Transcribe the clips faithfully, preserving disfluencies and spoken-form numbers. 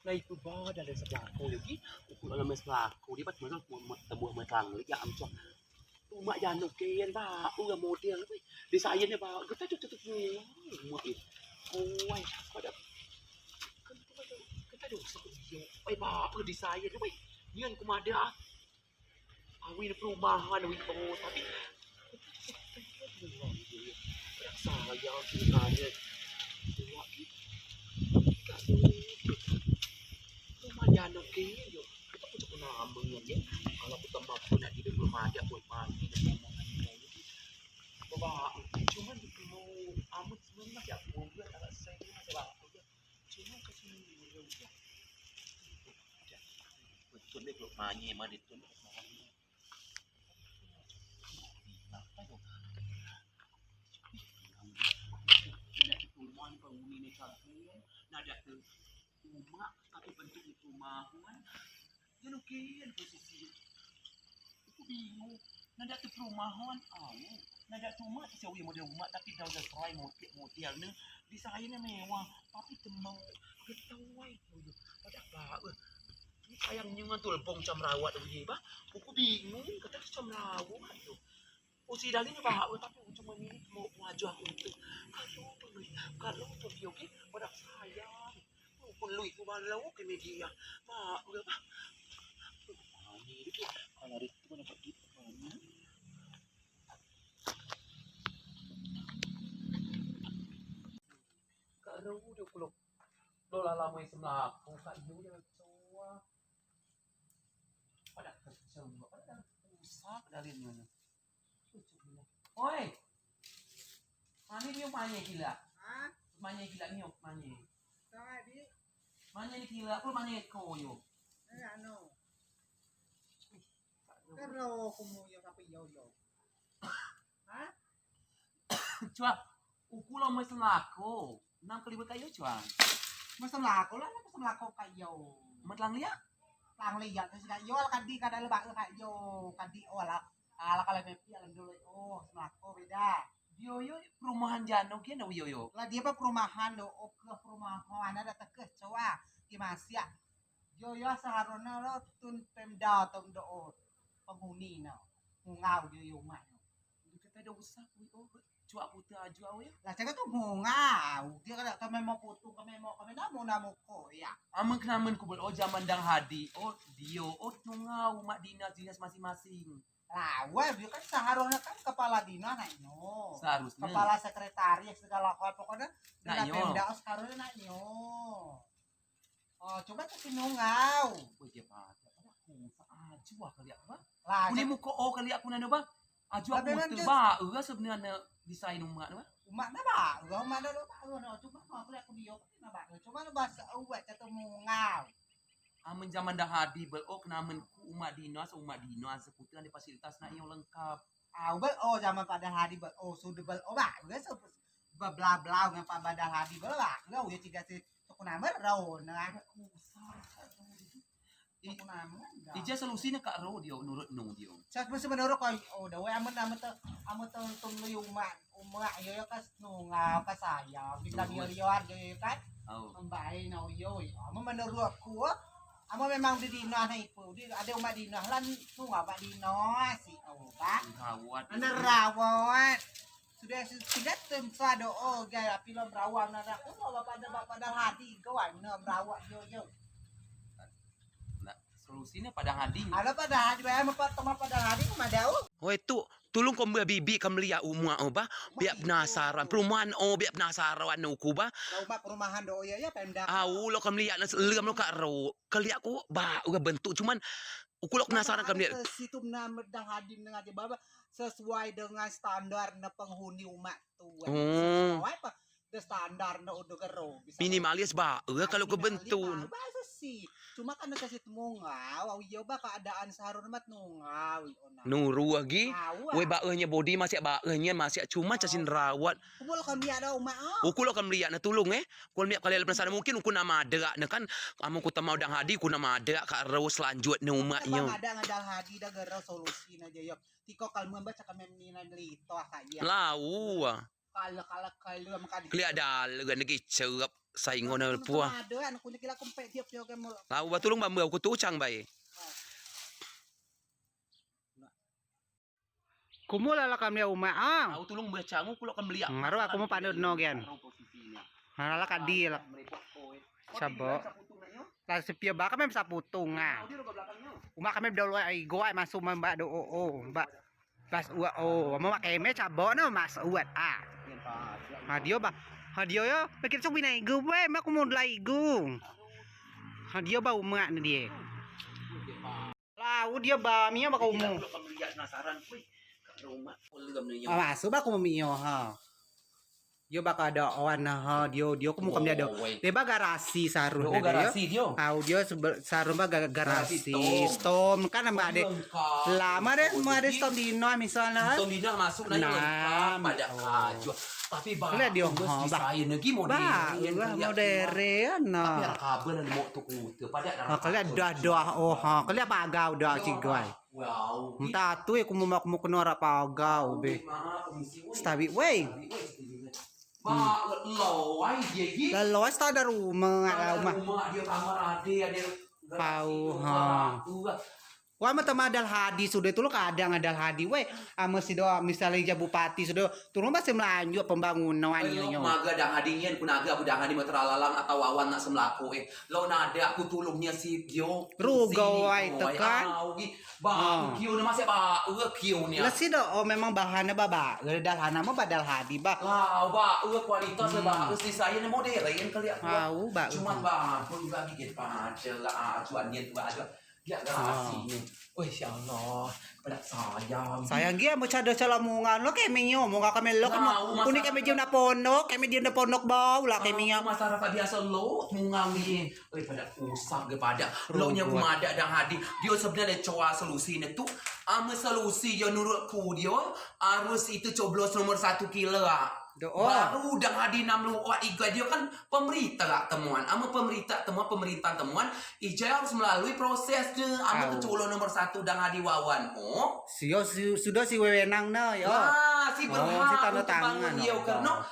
Nah, itu ba dalam sebelako lagi. Uku dalam sebelako dia bat mana tembuh metang lagi am cok. Umak jano ken ba, uga model. Desain ne ba, kita tu tu tu. Umak ni. Oi, pada kita tu tu. Oi ba, desain ne. Nian ku madeak. Awei ne perumahan, awei ne pengoto, tapi sayang tinggalnyo. Awak ni. Rumah jano ken yo. Kita pun cukup nama yo. Kalau kita mampu nak hidup rumah aja buat mandi dan omongan. Coba, cuman mau amat sebenarnya aku buat kalau saya ni masih waktu ya. Cuma kasih minum ya. Betul ni kalau manye mah ditun. Nah, dak tu umak, tapi bentuk itu mah, kan? Dia nukian posisi. Aku bingung. Nah, dak tu perumahan, au. Nah, dak tu umak, si Sawi model umak, tapi dah udah serai model, model ne. Desain ne mewah, tapi temau. Getawai tu. Pada apa? Ini sayang nyengan tu lebong cam rawat tu ye, bah. Aku bingung, kata tu cam rawat tu. Usi dali ne bah, tapi ujung mani mau wajah aku tu. Kalau tu, kalau tu dia, oke, pada sayang. Aku lui tu balau ke media. Bah, udah bah. Ani tu, kalau hari tu nak pergi mana? Kak Ru dia kuluk. Lo lala mai semelaku, Kak Yu dia kecoa. Pada kecoa, pada rusak dari mana. Oi. Mani dio manye gila. Hah? Manye gila nyo, manye. Sama di. Manye ni gila, aku manye ko yo. Eh, anu. Kero kumu yo tapi yo yo. Hah? Cua, uku lo mesen lako. Nam keliwet kayo, cua. Mesen lako lah, mesen lako kayo. Metlang liak? Tang liak tu si kayo, kadi kada lebak kayo, kadi olah. Ala kalau mepi alam dulu, oh, mesen lako beda. Dio yo perumahan jano kian dah yo yo. Lah dia apa perumahan do, oh ke perumahan ada tekeh, cua. Di Masiak. Yo yo seharusnya lo tun Pemda tun do, oh, penghuni no. Mungau dio yo umak no. Kita ada usah kui, oh. Cuak puta aju awei. Lah cakap tu mungau. Dia kada kami mau putu, kami mau, kami namu namu ko ya. Amen kenamen ku bel, oh, zaman dang hadi, oh, dio, oh, tungau umak dinas, dinas masing-masing. Lah, weh, dia kan seharusnya kan kepala dinas nak nyo. Seharusnya. Kepala sekretaris segala hal pokoknya. Nak nyo. Pemda seharusnya nak nyo. Oh, coba tu si nungau. Weh, dia pakai. Aku seaju ah kali apa? Lah, kuni muko oh kali aku nano bah. Aju aku mutu bah. Ura sebenarnya desain umak tu bah. Umak dah bah. Ura umak dah bah. Ura no. Cuma no aku lihat aku dio. Cuma no bahasa uwak catu mungau. Amen zaman dah hadi bel oh kenamen ku umak dinas, umak dinas sekutu ada fasilitas nak yang lengkap. Ah, bel oh zaman pada hadi bel oh sudah bel oh bah. Ura se bebla-bla dengan pak badal hadi bel bah. Ura uyo tiga si Aku nama rau nah. Aku nama. Ija solusi ne kak rau dio nurut nu dio. Sas mesti menurut kau, oh, dah weh amen amen te amen te untung lu umak umak yo yo kas nungau kas sayang kita liar liar yo kan. Oh. Membaik no yo. Amen menurut aku, amen memang di dinas na ipu, di ada umak dinas lah nungau pak dinas si oh kan. Rawat. Nerawat. Sudah tidak tentu ada oh gaya pilon berawang nada. Oh bapak ada bapak dah hadi kau anu berawak yo yo. Nah, solusinya pada hadi. Ada pada hadi bayar empat teman pada hadi kau madau. Oi tu, tulung kau mbak bibi kau meliak umak oh bah. Biak penasaran perumahan oh biak penasaran uku bah. Umak perumahan do ya ya pemda. Au lo kau meliak nas lem lo kak ro. Kau liak ku bah uga bentuk cuman uku lo penasaran kau meliak. Situ benar dah hadi nengah je baba. Sesuai dengan standar ne penghuni umak tu. Hmm. Sesuai apa? De standar ne udah gero. Minimalis ba, eh, kalau ke bentuk. Bahasa sih. Cuma kan kasih temungau, au iyo ba keadaan seharusnya mat nungau, ona. Nuru lagi. Weh ba, eh, nya body masih ba, eh, nya masih cuma casin rawat. Kumpul kami ada umak. Uku lo kami liak ne tulung eh. Kulo miak kali penasaran mungkin uku nama ada ne kan. Amun ku temau dang hadi ku nama ada kak ro selanjut ne umak nyo. Ada ngadal hadi dah gero solusi ne je yo. Tiko kalau membaca kami nilai lito kak ya. Lau. Keliak dalegan lagi cerep saingon ne puah. Lau ba tulung ba mbau ku tucang bae. Kumu lala kami umak ah. Au tulung baca ngu kulo kembeliak. Ngaruh aku mau panut no gen. Ngaruh kadi lah. Sabo. Lah sepio ba kami saputung ah. Umak kami dolo ai go ai masuk mbak do o o mbak. Pas uat o, mau mak keme cabo no mas uat ah. Ha dio ba. Ha dio yo, pikir sok bina igu bae mak kumu lai igu. Ha dio ba umak ne die. Lau dio ba mio ba kumu. Masuk ba kumu mio ha. Dio ba kada oan ha dio dio kumu kami ado. Dio ba garasi saruh dio. Au dio saruh ba garasi. Stom kan nama ade. Lama de mau ade stom dino misalnya. Stom dino masuk na lengkap pada ajo. Tapi ba dio ha ba. Modern. Tapi arah kabar na mau tu kute pada. Kalian dah dah oh ha kalian pagau dah cigai. Wow. Entah tu ya kumu mak kumu kena rak pagau be. Stabik wei. Ba loi dia gi. Lah loi standar rumah lah rumah. Dia kamar ade ade. Pau ha. Wah mah temadal hadi sudah tu lo kadang adal hadi weh. Ame sido misalnya ija bupati sudah turun pasti melanjut pembangunan nyo. Maga dang hadi nyen ku naga aku dang hadi matera lalang atau awan nak semlako eh. Lo nada aku tulung nyo si dio. Rugo ai tekan. Au gi. Ba kio ne masih ba e kio ne. Lah sido oh memang bahan ne ba ba. Dal hana mo badal hadi ba. Lah ba e kualitas ba e si saya ne modern kali aku. Au ba. Cuman ba aku juga gigit pada lah acuan nyen tu aja. Dia garasi ni. Weh ya Allah. Pada sayang. Sayang gia mo cado calo mungan lo keme nyo mungan keme lo keme. Kuni keme jiem na ponok keme jiem na ponok bau lah keme nyo. Masyarakat biasa lo mungan ni. Oi pada usah ge pada. Lo nyo ku madeak dang hadi. Dio sebenarnyo coa solusi ne tu. Ame solusi yo nurut ku dio harus itu coblos nomor satu kilo ah. Baru dang hadi nam luak igai dio kan pemerintah temuan. Ame pemerintah temuan pemerintah temuan ijai harus melalui proses ne. Ame keculo nomor satu dang hadi wawan oh. Sio sudo si wewenang ne yo. Ah si berhak untuk bangun dio kareno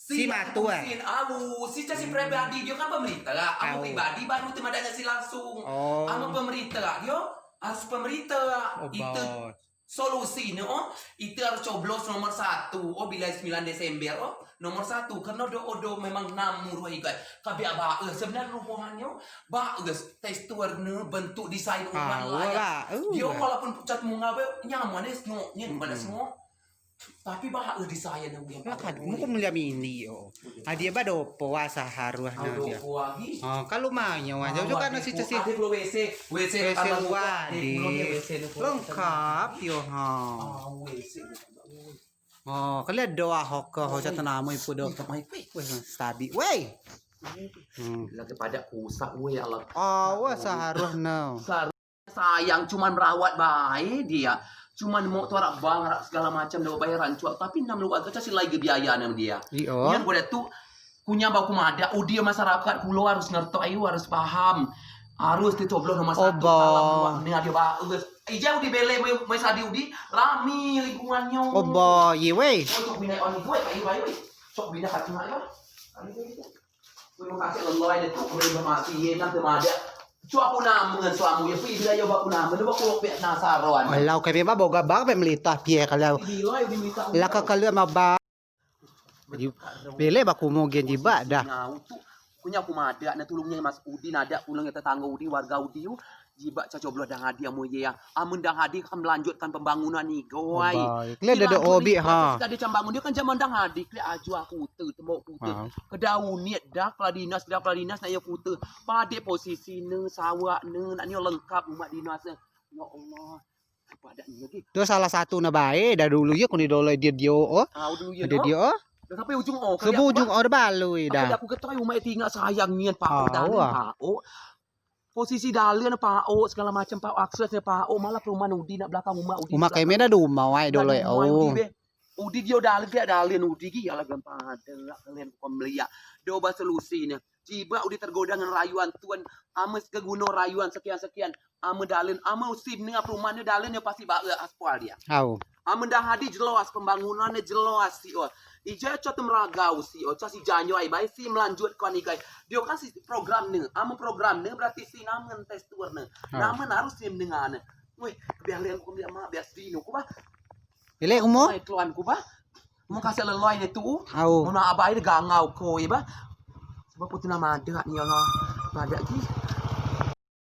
Si matu eh. Au, si casi pribadi dio kan pemerintah lah. Amu pribadi baru tu madeak nyo si langsung. Amu pemerintah lah dio harus pemerintah. Itu solusi ne oh. Itu harus coblos nomor satu. Oh bila sembilan Desember oh nomor satu karena do odo memang enam muruh igai. Kabiak ba eh sebenarnya ruhuan nyo ba eh tekstur ne bentuk desain rumah lah. Dio walaupun pucat munga be nyaman eh sengok nyen mana sengok. Tapi bahak le desain yang dia. Lah kan muko meliak mini yo. Adia ba dopo asa haruh na dia. Ha kalau manyo aja juga nasi cesi. Ada pulo WC, WC kamar muko. Ada pulo WC ni. Lengkap yo ha. Ah WC. Oh kalian doa hoke ho jatuh nama ipu do. Weh stabil. Weh. Lagi pada kusak weh Allah. Oh wah saharuh no. Sayang cuman merawat bae dia. Cuman mok tu arak bang arak segala macam dak bayaran cuak tapi enam luak tu casi lagi biaya nang dia. Iyo. Yang gua tu kunyah bau ku madeak udi masyarakat kulo harus ngerti ayu harus paham. Harus dicoblos nomor satu dalam luak ni dia bagus. Ijai udi belek mai sadi udi rami lingkungan nyo. Obo ye weh. Untuk bina on ibu ayu ayu. Sok bina kacung ayu. Wei makatik lelai de tu, wei bemati ye nang temada. Cua aku namen suamu ye, pui bila yo baku namen, baku lok pek penasaran. Alau kami ba boga ba pek melitah pie kalau. Bila yo diminta. Lah ke kalau ma ba. Bele baku mogen jiba dah. Kunya aku madeak ne tulung nye Mas Udi nadeak pulang tetangga Udi warga Udi u. Jibeak ca coblos dang hadi amen ye ya. Amen dang hadi kan melanjutkan pembangunan igai. Keliak dado obik ha. Keliak ade cam bangun dio kan zaman dang hadi keliak aju aku kute temok kute. Kedau nit dah kepala dinas dah kepala dinas nak yo kute. Padek posisi ne sawak ne nak nio lengkap umat dinas ne. Ya Allah. Padak ne lagi. Tu salah satu ne bae dah dulu ye kuni dolo dio dio o. Dio dio o. Dah sampai ujung o. Sebu ujung o dah balui dah. Aku ketai umat tinggal sayang nian pak o dah pak o. Posisi dalen pao segala macem pao akses ne pao malah perumahan udi nak belakang umak udi. Umak keme dah dumah wai dole o. Udi dio dalen dio dalen udi gi alah gampang ade kalian pembeliak. Dio ba solusi ne. Jibeak udi tergoda ngen rayuan tun. Amen keguno rayuan sekian-sekian. Amen dalen, amen usim ne perumahan ne dalen ne pasti ba aspal dio. Au. Amen dah adi jelas pembangunan ne jelas si o. Ijai coa temeragau si o, coa si janjai bae si melanjutkan igai. Dio kan si program ne, amen program ne berarti si namen tes tour ne. Au. Namen harus si mendengar ne. Weh, biar lian ku biar mak biar sedino ku ba. Ilek umo. Mai keluan ku ba. Mau kasih lelai ne tu. Au. Mau nak abai de gangau ko iba. Sebab ku tu nama adat ni Allah. Adat ki.